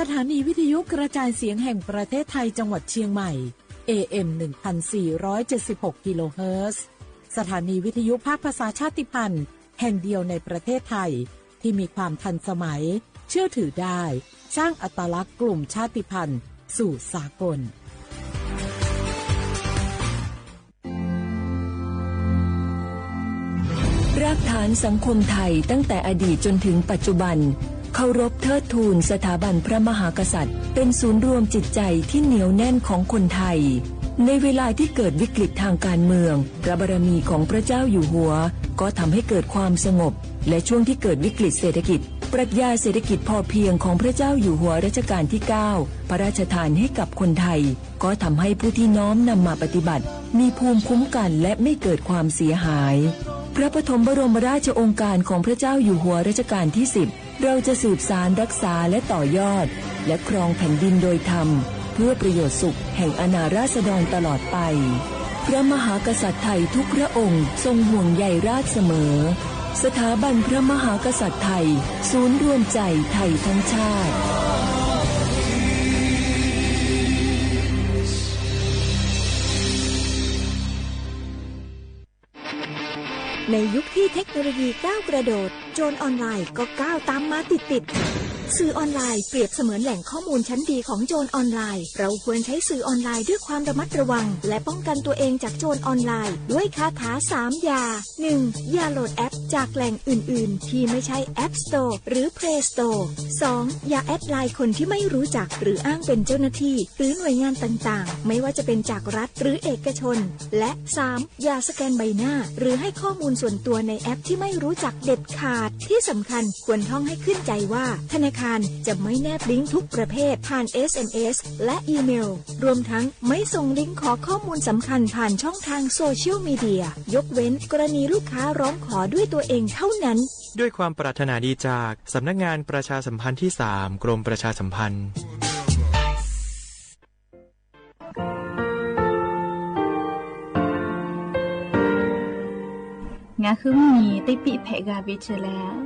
สถานีวิทยุกระจายเสียงแห่งประเทศไทยจังหวัดเชียงใหม่ เอเอ็ม หนึ่งพันสี่ร้อยเจ็ดสิบหก กิโลเฮิรตซ์ สถานีวิทยุภาคภาษาชาติพันธุ์แห่งเดียวในประเทศไทย ที่มีความทันสมัย เชื่อถือได้ สร้างอัตลักษณ์กลุ่มชาติพันธุ์สู่สากล รากฐานสังคมไทยตั้งแต่อดีตจนถึงปัจจุบัน เคารพเทิดทูนสถาบันพระมหากษัตริย์ เป็นศูนย์รวมจิตใจที่เหนียวแน่นของคนไทย ในเวลาที่เกิดวิกฤตทางการเมือง พระบารมีของพระเจ้าอยู่หัว ก็ทำให้เกิดความสงบ และช่วงที่เกิดวิกฤตเศรษฐกิจ ปรัชญาเศรษฐกิจพอเพียงของพระเจ้าอยู่หัวรัชกาลที่เก้า พระราชทานให้กับคนไทย ก็ทำให้ผู้ที่น้อมนำมาปฏิบัติ มีภูมิคุ้มกันและไม่เกิดความเสียหาย พระปฐมบรมราชโองการของพระเจ้าอยู่หัวรัชกาลที่สิบ เราจะสืบสานรักษาและต่อยอด และครองแผ่นดินโดยธรรม เพื่อประโยชน์สุขแห่งอาณาราษฎรตลอดไป พระมหากษัตริย์ไทยทุกพระองค์ทรงห่วงใยราษฎร์เสมอ สถาบันพระมหากษัตริย์ไทย ศูนย์รวมใจไทยทั้งชาติ ในยุคที่เทคโนโลยีก้าวกระโดด โจรออนไลน์ก็ก้าวตามมาติดๆ สื่อออนไลน์เปรียบเสมือนแหล่งข้อมูลชั้นดีของโจรออนไลน์ เราควรใช้สื่อออนไลน์ด้วยความระมัดระวัง และป้องกันตัวเองจากโจรออนไลน์ ด้วยคาถาสามอย่า หนึ่ง อย่าโหลดแอปจากแหล่งอื่นๆ ที่ไม่ใช่ App Store หรือ Play Store สอง อย่าแอดไลน์คนที่ไม่รู้จัก หรืออ้างเป็นเจ้าหน้าที่ หรือหน่วยงานต่างๆ ไม่ว่าจะเป็นจากรัฐหรือเอกชน และ สาม อย่าสแกนใบหน้า หรือให้ข้อมูลส่วนตัวในแอปที่ไม่รู้จักเด็ดขาด ที่สำคัญควรท่องให้ขึ้นใจว่า ธนาคารจะไม่แนบลิงก์ทุกประเภทผ่าน เอสเอ็มเอส และอีเมล รวมทั้งไม่ส่งลิงก์ขอข้อมูลสำคัญผ่านช่องทางโซเชียลมีเดีย ยกเว้นกรณีลูกค้าร้องขอด้วยตัวเองเท่านั้น ด้วยความปรารถนาดีจากสำนักงานประชาสัมพันธ์ที่สาม กรมประชาสัมพันธ์ ငါဃုမီၢ်တပံၣ်ဖဲးဂၤဝ့ၤဆၢလဲၣ်,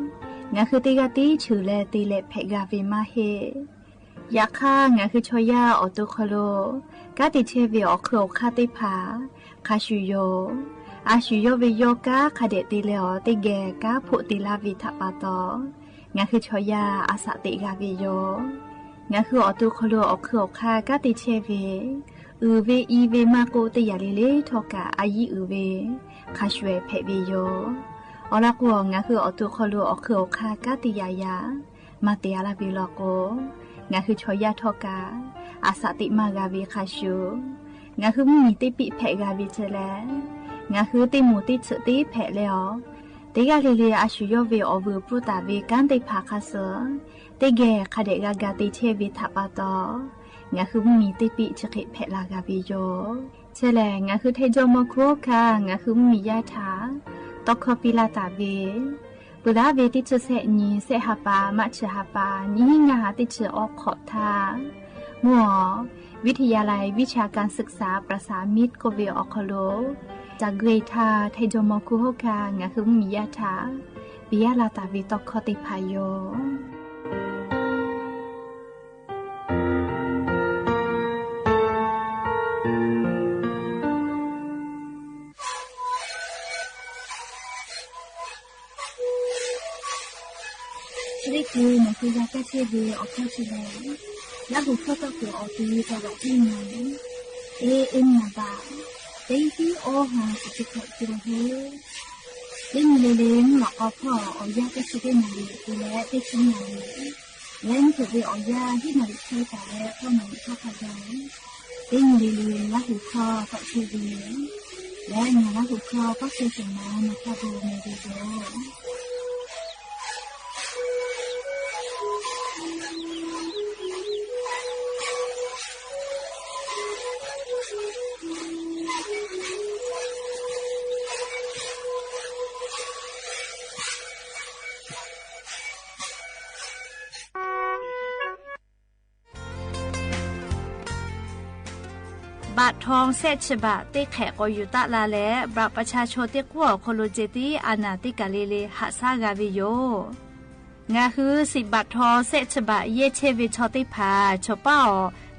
ငါဃုတဂၤတဆၢလဲၣ် တလဲၤဖဲးဂၤဝ့ၤမးဟ့ၣ်. ယခါ ငါဃုဆီယၢ်အီၣ်တိၢ်ခီလိာ် ကါတ့ဆဲးဝ့ၤအီၣ်ခုၣ်အီၣ်ခါသ့ၣ်တဖၣ် ခါဆူၣ်ယိာ်, အါဆူၣ်ယိာ်ဝ့ၤယီၢ်ကါ ခါဒဲးတ့လဲၣ်အီၤ တဂဲၤကါဖိးတ့လၢဝ့ၤထးပာ်တီၤ, ငါဃုဆီယၢ်အသးသ့ၣ်ဂၤဝ့ၤယိာ်. ငါဃုအီၣ်တိၢ်ခီလိာ်အီၣ်ခုၣ်အီၣ်ခါ ကါတ့ဆဲးဝ့ၤ အုၣ်ဝ့ၤအံၤဝ့ၤ မၤကိးတယၢ်လၢလၢထီၣ်ကၢ် အယံၤအုၣ်ဝ့ၤ ခါဆူၣ်ဝဲဖဲးဝ့ၤယိာ်. အီၤလီၤကိး ငါဃုအီၣ်တိၢ်ခီလိာ်အီၣ်ခုၣ်အီၣ်ခါ ကါတ့ယၤယၤ မၤတ့အါလၢဝ့ၤလီၤကိး, ငါဃုဆီယၢ်ထီၣ်ကၢ် အသးသ့ၣ်မၤဂၤဝ့ၤခါဆူၣ်, ငါဃုမီၢ်တပံၣ်ဖဲးဂၤဝ့ၤဆၢလဲၣ်, ငါဃုတ့မိၢ်တဆၢတ့ဖဲးလဲၣ်အီၤ, တဂၤလၢလၢအါဆူၣ်ယိာ်ဝ့ၤအီၣ်ဝ့ၤပူၤတၢ်ဝ့ၤ ကါသ့ၣ်တဖၣ်ခါဆၢ, တဂဲၤခါဒဲးဂၤဂၤတ့ဆဲးဝ့ၤထးပာ်တီၤ, ငါဃုမီၢ်တပံၣ်ဆၢဃ့ဖဲးလၢဂၤဝ့ၤယိာ်. ဆၢလဲၣ် ငါဃုထဲယီမီၤခူခါ ငါဃုမီၢ်ယါထၣ် တီခီပံလၢတၢ်ဝ့ၤ ပှၤလၢဝ့ၤတဆၢဆဲးနံၤ ဆဲးဟးပၢ် မးဆၢဟးပၢ် နံၤဟံးနၤဟး တဆၢအိၣ်ခိးထါ, မ့ၢ်အီၤ วิทยาลัยวิชาการศึกษาประสานมิตร ကိးဝ့ၤအီၣ်ခီလိာ် တၢ်ဂ့ၤထါ ထဲယီမီၤခူဟီၣ်ခါ ငါဃုမီၢ်ယါထၣ် ပယါလၢတၢ်ဝ့ၤတီခီသ့ၣ်တဖၣ်ယိာ်. သရ့ၣ်က့ၤ နဃုဂၤကါဆဲးဝ့ၤအီၣ်ခီဆၢလဲၣ်, လၢဟူၣ်ခီၣ်သီၣ်က့ၤအီၤတုၤတၢ်ဘၣ်တံၢ်နၤ, အ့ အ့ မနၤဘၣ်, တံၢ်တံၢ်အီၣ်ဟါ စံးဆၢခီၣ်က့ၤဟဲ, တနံၤလၢလၢ မုၢ်လီၤအီဖီၣ်အီၣ်ယၢ် တဆံတ့ၢ်နၣ်ရံၣ်အပူၤလၢ တဆံနၣ်ရံၣ် လၢနဖျိးဝ့ၤအီၣ်ယၢ် ဟံးနၣ်ရံၣ်ဆၢတၢ်လၢ ဃိးနၣ်ရံၣ်ထီၣ်ခါယၤ, တနံၤလၢလၢ လၢဟူၣ်ခီၣ်သီၣ်ဆၢဝ့ၤ လၢညါလၢဟူၣ်ခီၣ်သီၣ်ဆၢစၢၤမး နခီၣ်ဘိမ့ၢ်ဂ့ၤဂ့ၤ ဘၣ်ထွင်ဆဲးဆၢဘၣ် တ့ခဲးကီၢ်ယူၤတၢ်လါလဲၣ် ဘၣ်ပဆါဆိတ့ကွီၢ်အီၣ်ခီလိာ် က့ၤတံၢ်အါနၢ်တ့ၢ်ကၢ်လ့လ့ ဟးဆါဂၤဝ့ၤယိာ်. ငါဟူစံးဘၣ်ထွဲ စဲးဆဘၣ်ယဲၢ်ဆဲးဝဲ ဆီတ့ၢ်ဖး ဆိပာ်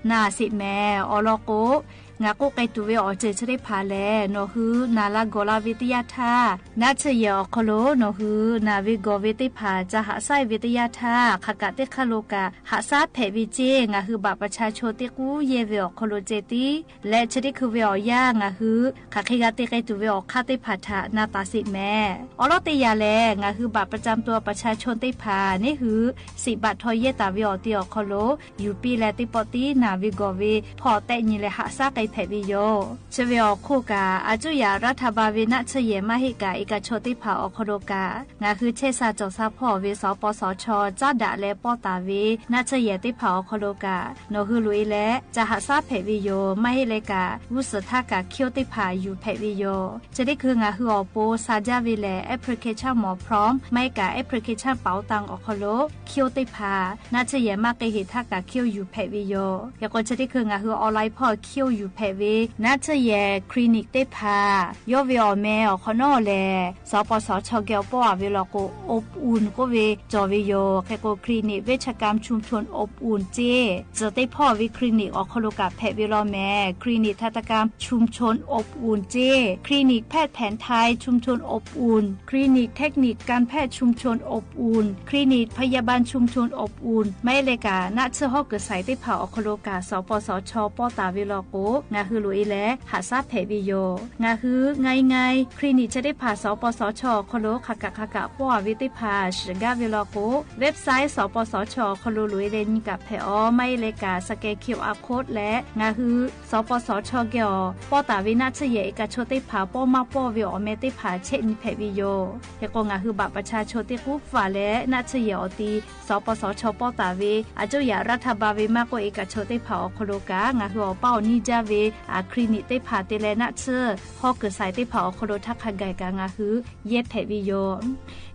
အီၤ နၢ်စံးမဲာ် အီၤလီၤကိး ငါကိးကဲတူာ်ဝဲအီၤ စဲးဆဲးတ့ၢ်ဖးလဲၣ် နီၢ်ဟူ နၢ်လၢဂီၤလၢ်ဝဲတယၢ်ထၢၣ် နၢ်ဆၢယဲၢ်အီၤခီလိာ် နီၢ်ဟူ နၢ်ဝဲဂီၤဝဲတ့ၢ်ဖး စၢ်ဟးစၢ်ဝဲတယၢ်ထၢၣ် ခးကးတ့ၢ်ခၢၣ်လိာ်ကး ဟးစၢ်ဖဲးဝဲစ့ၢ် ငါဟူဘၣ်ပဆါဆိ တ့ၢ်ကူၣ်ယဲၢ်ဝဲအီၤခီလိာ်စဲးတံၢ် လဲၤဆၢတ့ၢ်ခုဝဲအီၤယၢ် ငါဟူ ခးဃ့ဂၤတ့ၢ်ကဲတူာ်ဝဲအီၤခါတ့ၢ်ဖးထး နၢ်သးစံးမဲာ် အီၤလီၤတယၢ်လဲၣ် ငါဟူဘၣ်ပဆါဆိ ပဆါဆိ တ့ၢ်ဖး န့ၣ်ဟူ စံးဘၣ်ထွဲယဲၢ်တၢ်ဝဲအီၤတ့ၢ်အီၤခီလိာ် ယူၤပ့လဲၣ်တ့ၢ်ပီၣ်တံၢ် နၢ်ဝဲဂီၤဝဲ ဖီၣ်တဲာ်ညံလဲၣ် ဟးစၢ်ကဲဖဲးဝဲယိာ် ဆၢဝဲအီၤခိၣ်ကး အစူၢ်ယၣ်ရထၢၣ်ဘၣ်ဝဲ နၢ်ဆၢယဲၢ် မၤဟ့ၣ်ကး အ့ကၣ်ဆိတ့ၢ်ဖးအီၤခီလိာ်ကး ငါဟူဆဲးစၢ်စီၤစၢ်ဖီၣ်ဝဲ စီၤပီစီၤဆီ စၢ်ဒၣ်လဲာ်ပီၣ်တၢ်ဝဲ နၢ်ဆၢယဲၢ်တ့ၢ်ဖးအီၤခီလိာ်ကး နီၢ်ဟူလိာ်အံၤလဲၣ် စၢ်ဟးစၢ်ဖဲးဝဲယိာ် မၤဟ့ၣ်လဲၣ်ကး ဝူစၢၣ်ထၢၣ်ကး ခီၣ်တ့ၢ်ဖး ယူၤဖဲးဝဲယိာ် ဆၢတ့ၢ်ခု ငါဟူအီၤပိ စၢ်ဒၣ်ဝဲလဲၣ် application မီ form မၤဟ့ၣ်ကး application ပာ်တၢ်အီၤခီလိာ် ခီၣ်တ့ၢ်ဖး နၢ်ဆၢယဲၢ် မၤက့ၤဟ့ၣ်ထၢၣ်ကး ခီၣ်ယူၤဖဲးဝဲယိာ် ယဲၢ်ကိးဆၢတ့ၢ်ခု ငါဟူ online ဖီၣ် ခီၣ်ယူၤဖဲးဝဲ နၢ်ဆၢယဲၢ် clinic တ့ၢ်ဖး ယီၢ်ဝဲအီၤမဲာ်အီၤခီၣ်နီၣ်လဲၣ် စီၤပီစီၤဆီ ကဲအီၤပီၣ်အဝဲလီၤကိး อบอุ่น ကိးဝဲ ကၠီၤဝဲယိာ် ခဲကိး clinic เวชกรรมชุมชนอบอุ่น စ့ၢ် စၢၣ်တ့ၢ်ဖီၣ်ဝဲ clinic အီၤခီလိာ်ကး ဖဲးဝဲလီၤမဲာ် คลินิกทันตกรรมชุมชนอบอุ่น စ့ၢ် คลินิกแพทย์แผนไทยชุมชนอบอุ่น คลินิกเทคนิคการแพทย์ชุมชนอบอุ่น คลินิกพยาบาลชุมชนอบอุ่น မၤဟ့ၣ်လဲၣ်ကး နၢ်ဆၢဟီၣ်ကၢၢ်စဲးတ့ၢ်ဖးအီၤခီလိာ်ကး စီၤပီစီၤဆီ ပီၣ်တၢ်ဝဲလီၤကိး ငါဟူလိာ်အံၤလဲၣ် ဟးစၢ်ဖဲးဝဲယိာ် ငါဟူ ငါအံၤ ငါအံၤ clinic ဆၢတ့ၢ်ဖး စီၤပီစီၤဆီအီၤခီလိာ် ခးကးခးကး ပီၣ်အဝဲတ့ၢ်ဖး စၢၣ်ဂၤဝဲလီၤကိး website စီၤပီစီၤဆီအီၤခီလိာ် လိာ်အံၤလဲၣ် နံၤကးဖဲးအီၤ မၤဟ့ၣ်လဲၣ်ကး scan QR code လဲၣ် ငါဟူ စီၤပီစီၤဆီကဲအီၤ ပီၣ်တၢ်ဝဲ နၢ်ဆၢယဲၢ် အ့ကၣ်ဆိတ့ၢ်ဖး ပီၣ်မၢ်ပီၣ်ဝဲအီၤမဲာ်တ့ၢ်ဖး ဆဲးနံၤဖဲးဝဲယိာ် ယဲၢ်ကိး ငါဟူဘၣ်ပဆါဆိ တ့ၢ်ကူၣ်ပာ်လဲၣ် နၢ်ဆၢယဲၢ်အီၤတံၢ် စီၤပီစီၤဆီ ပီၣ်တၢ်ဝဲ အစူၢ်ယၣ်ရထၢၣ်ဘၣ်ဝဲ မၤကိး အ့ကၣ်ဆိတ့ၢ်ဖးအီၤခီလိာ်ကး ငါဟူအီၤပီၣ်အီၤနံၤဒၣ်ဝဲ အ clinic တ့ၢ်ဖး တ့ၢ်လဲၣ် နၢ်ဆၢဟီၣ်ကၢၢ်စဲးတ့ၢ်ဖး အီၤခီလိာ် ထၢၣ်ခးကးကး ငါဟူ ယဲၢ်ဖဲးဝဲယိာ်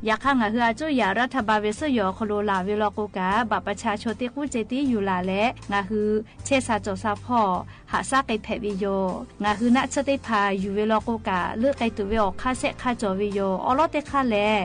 ယခါ ငါဟူ အစူၢ်ယၣ်ရထၢၣ်ဘၣ်ဝဲ စၢၣ်ယီၤအီၤခီလိာ် လၢ်ဝဲလီၤကိးကး ဘၣ်ပဆါဆိ တ့ၢ်ကူၣ်စဲးတံၢ် ယူၤလၢ်လဲၣ် ငါဟူ ဆဲးစၢ်စီၤစၢ်ဖီၣ် ဟးစၢ်ကဲဖဲးဝဲယိာ် ငါဟူ နၢ်ဆၢတ့ၢ်ဖး ယူၤဝဲလီၤကိးကး လၢကဲတူာ်ဝဲအီၤ ခါဆဲးခါကၠီၤဝဲယိာ် အီၤလီၤတခါလဲၣ်